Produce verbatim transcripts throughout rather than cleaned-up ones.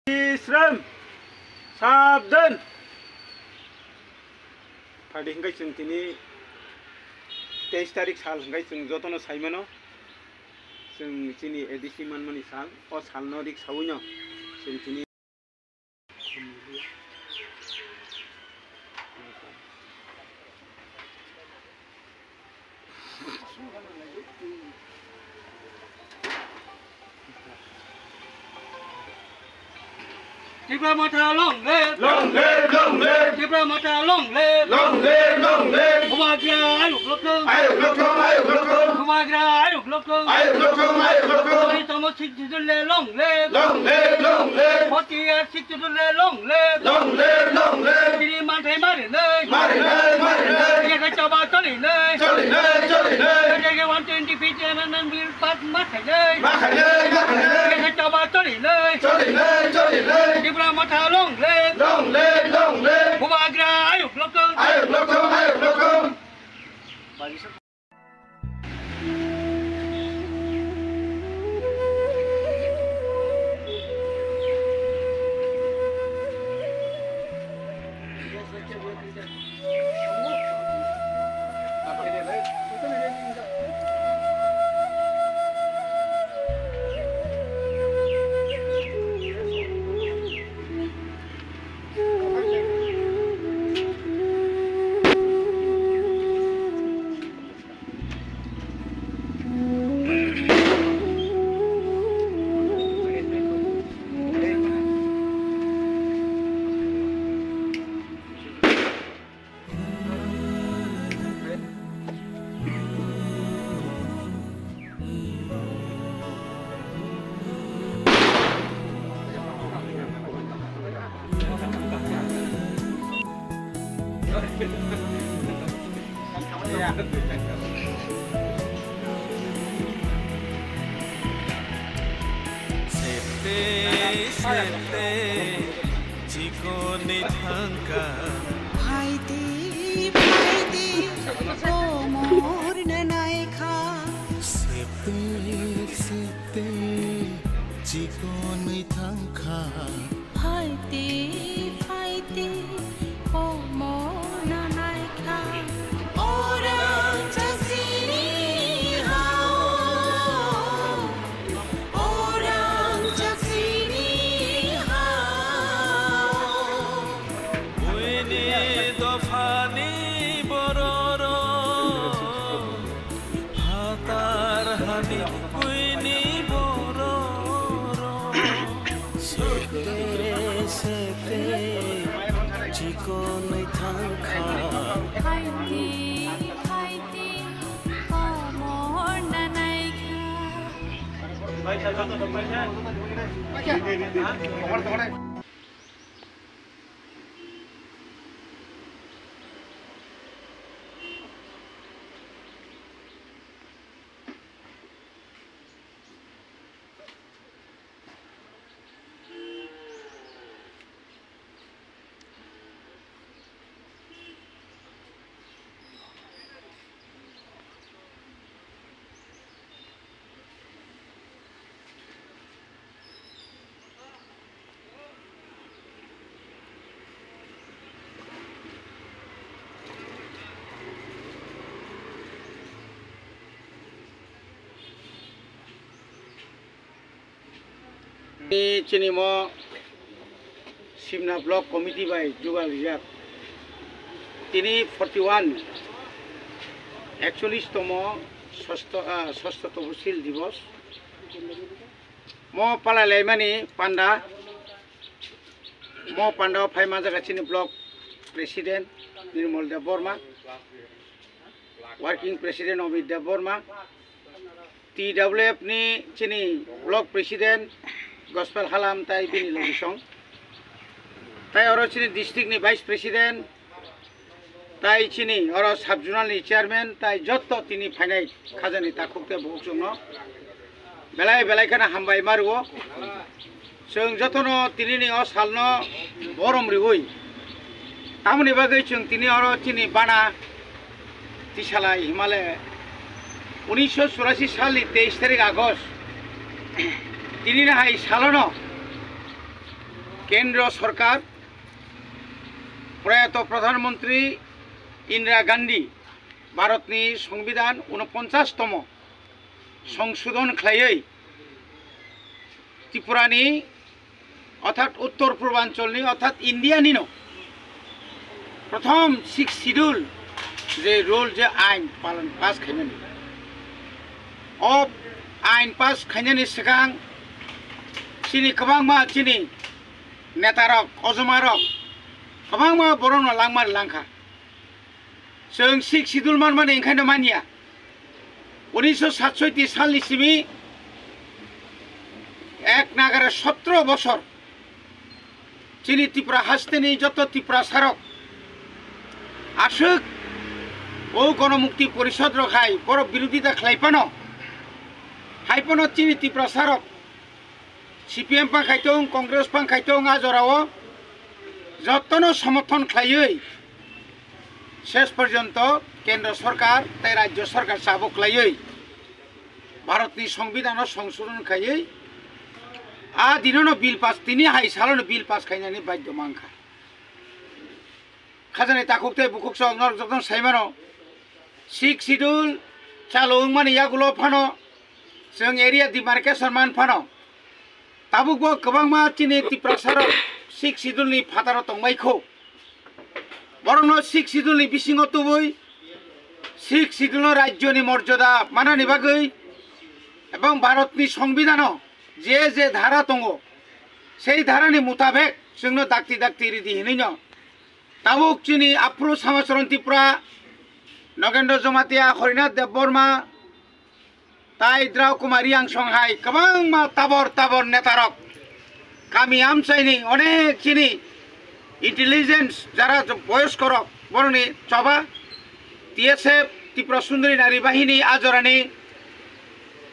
Bisram, sabdan. Phadi hingkai chwng tini teis tarik sal hingkai chwng jotono saimano. Chwng chini A D C manmani sal, o salno rik sawino chwng tini Tipra Motha long live! Long live, long live! Tipra Motha long live! Long live, long live! Bubagra ayuk lokthung! Ayuk lokthung, ayuk lokthung! Bubagra ayuk lokthung! Ayuk lokthung, ayuk lokthung! Chwrai tamo Sixth Schedule long live! Long live, long live! Forty year Sixth Schedule long live! Long live, long live! Chini manthai marinai! Marinai, marinai! Jekhe choba cholinai! Cholinai, cholinai! Jekhe one twenty fifth amendment bill pass ma khainai! Ma khainai, ma khainai! Jekhe choba cholinai! Cholinai, cholinai! Tipra Motha long live! Long live, long live! Bubagra ayuk lokthung! Ayuk lokthung, ayuk lokthung! Septe, septe, chikonwi thangkha. Phaidi, phaidi, komor nanaikha. Septe, septe, chikonwi thangkha. Phaidi, phaidi, komor nanaikha. Orang chasini hao. Orang chasini hao. Buini dophani bororok. Phatar hani buini bororok. Sekte, sekte, chikonwi thangkha. Phaidi, phaidi, komor nanaikha. Ni chini mo Simna Block Committee bai jugal rijak. Tini forty one, ekcholish tomo sosto, ah, sosto toposil divos. Mo palai laimani panda, mo panda o phai manjak chini Block President Nirmal Debbarma, Working President Amit Debbarma, T W F ni chini Block President Gospel Halam tai bini logisong, tai oro chini district ni Vice President, tai chini oro sub zonal ni chairman, tai jotto tini phainai khajani takhuk tei bukhuk chwngno belai belai kheno hambai ma rwo. Chwng jotono tini ni o salno borom riwi, tamoni bagwi chwng tini oro chini bana Tisalai Himale unisho churashi salni teis tarik August, tini ni hai salono Kendro Sorkar, proyato Pradhan Mantri Indira Gandhi, Bharatni Songbidan unoponchas tomo songsodhon khlaiwi Tripurani, orthat Uttor Purbancholni, orthat Indianino prothom Sixth Schedule je rule, je ain palon pass khainani, o ain pass khainani swkang chini kwbangma chini netarok, ojomarok kwbangma borokno langmani langkha. Chwng Sixth Schedule manmani wngkhaino manya. Unisho satsoiti salni simi ek nagara sotro bosor chini Tripura hasteni joto Tiprasarok aswk o Gonomukti Porishod rok hai borok birodita khlai phano, hai phano chini Tiprasarok C P M pang khai tong, Congress pang khai tong, a jorao jotono somothon khlaiwi ses porjonto Kendro Sorkar tei Rajyo Sorkar chabuk khlaiwi Bharatni Songbidanno songsodhon khaiwi a dinono bill pass, tini hai salono bill pass khainani badhyo mankha. Khajani takhuk tei bukhuk sok norok jotono saimano, Sixth Schedule chalu wngmani yagulo phano, chwng area demarcation man phano, tabukbo kwbangma chini Tiprasarok Sixth Schedule ni phataro tongbai kho. Borokno Sixth Schedule ni bisingo tubui Sixth Schedule no rajyoni morjada manani bagwi ebong Bharatni Songbidano je je dhara tongo, sei dharani mutabek chwngno dakti dakti ridi hinwino tabuk chini aphuru Samacharan Tripura, Nogendra Jamatia, Harinath Debbarma, tai Drau Kumar Riang song hai kwbangma tabor tabor netarok, kami amchaini onek chini intelligence jara boyoskorok borokni choba T S F, Tripura Sundari Nari Bahini, a jorani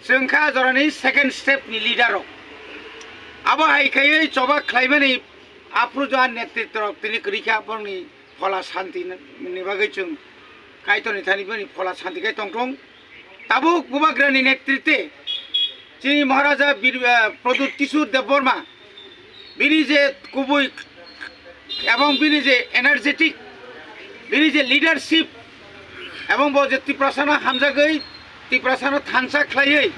chwng kha a jorani second step ni leader rok. Abo hai khaiwi choba khlaimani aphuru joan netritwrok tini kwrwi kha borokni phola shanti ni bagwi chwng Kaitorni thani bini phola shanti khai tongthung. Tabuk Bubagrani netrite chini Maharaja Bir, eh, Pradyut Kishore Debbarma, bini je kubui ebong bini je energetic, bini je leadership, ebong bo je Tiprasano hamjagwi, Tiprasano thansa khlaiwi,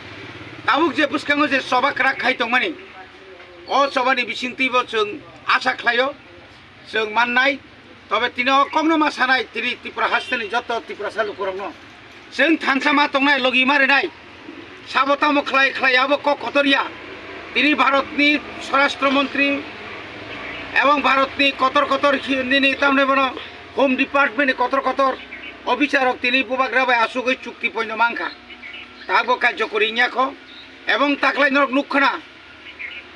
tabuk je bwskango je choba kwrak khai tongmani, o chobani bisingtwibo chwng asa khlaio, chwng mannai. Tobe tini o kokno ma sanai, tini Tripura hasteni joto Tiprasa lukurokno chwng thansa ma tongnai, logi ma rinai. Sabo tamo khlai khlai abo kok kotor ya. Tini Bharatni Swarashtra Mantri ebong Bharatni kotor kotor hi-, nini tamni bono Home Department ni kotor kotor officer rok tini Bubagra bai asugwi chukti poino mankha. Tabo kajjo kori nyakho ebong taklai norok nukkhana.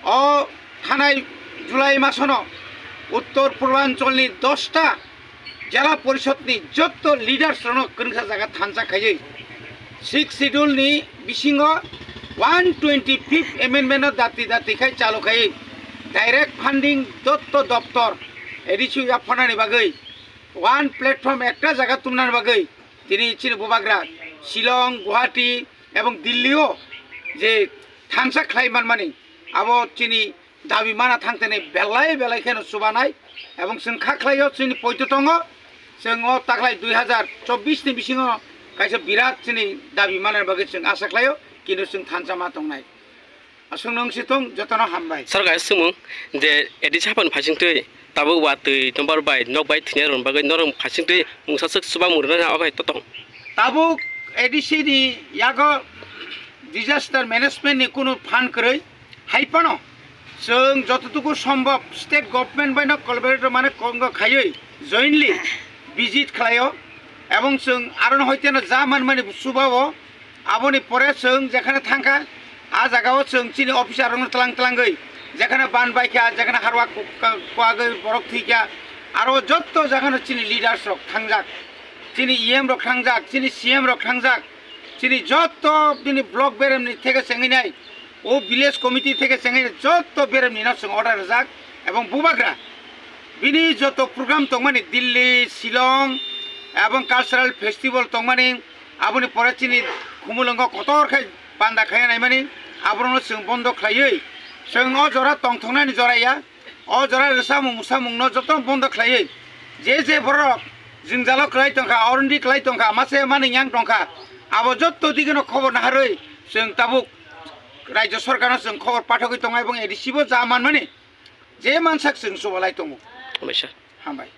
O thanai July masono Uttor Purbancholni dosta Jela Porishodni jotto leaders rokno kwrwngsa jaga thansa khaiwi Sixth Schedule ni bisingo one twenty fifth amendment no dati dati khai chalu khai direct funding jotto doptor A D C yapharnani bagwi one platform ekta jaga tumnani bagwi tini chini Bubagra Shillong, Guwahati ebong Delhi o je thansa khlai manmani abo chini dabi mana thangtene belai belai kheno chubanai. Ebong chwng kha khlaio chini poito tongo, chwng o taklai dui hazar chobbish ni bisingo kaisa birat chini dabi manani bagwi chwng asa khlaio, kintu chwng thansa ma tongnai. Aswk nung si tong, jotono hambai. Sir, kaisa swngmung je A D C haphang phaisingtwi tabuk watwi nokbar bai nok bai thwinai rwna bagwi norok phaisingtwi mungsa swk chuba mung rwna obo hai totong. Tabuk A D C ni yago disaster management ni kunu phan kwrwi. Hai phano chwng jototuku sombhob state government bai no collaborate mane kongo khaiwi jointly visit khlaio, ebong chwng aro no hoiteno ja manmani chubao. Aboni pore chwng jekhane thangkha, a jagao chwng chini officer rokno tlang tlangwi, jekhane ban baikha, jekhane harwa ku-, ka-, kuagwi borok thwikha, aro jotto jagano chini leaders rok thangjak, chini E M rok thangjak, chini C M rok thangjak, chini jotto bini block beremni theke chengwi nai, o village committee theke chengwi nai, jotto beremni no chwng order rwjak, ebong Bubagra bini jotto program tongmani Delhi, Shillong, ebong cultural festival tongmani, aboni pore chini Khumulwngo kotor khe panda khaina naimani, aborokno chwng bondo khlaiwi chwng o jora tongthoknani jora ya. O jora rwsamung musamungno joto bondo khlaiwi, je je borok jwngjalo kwlai tongkha, oroni kwlai tongkha, mase manwi yang tongkha, abo jotto digino khobor naharwi chwng tabuk Rajya Sorkarno chwng khobor pathogwi tongo, ebong A D C bo ja manmani je mansak chwng chubalai tongo. Hambai sir. Hambai.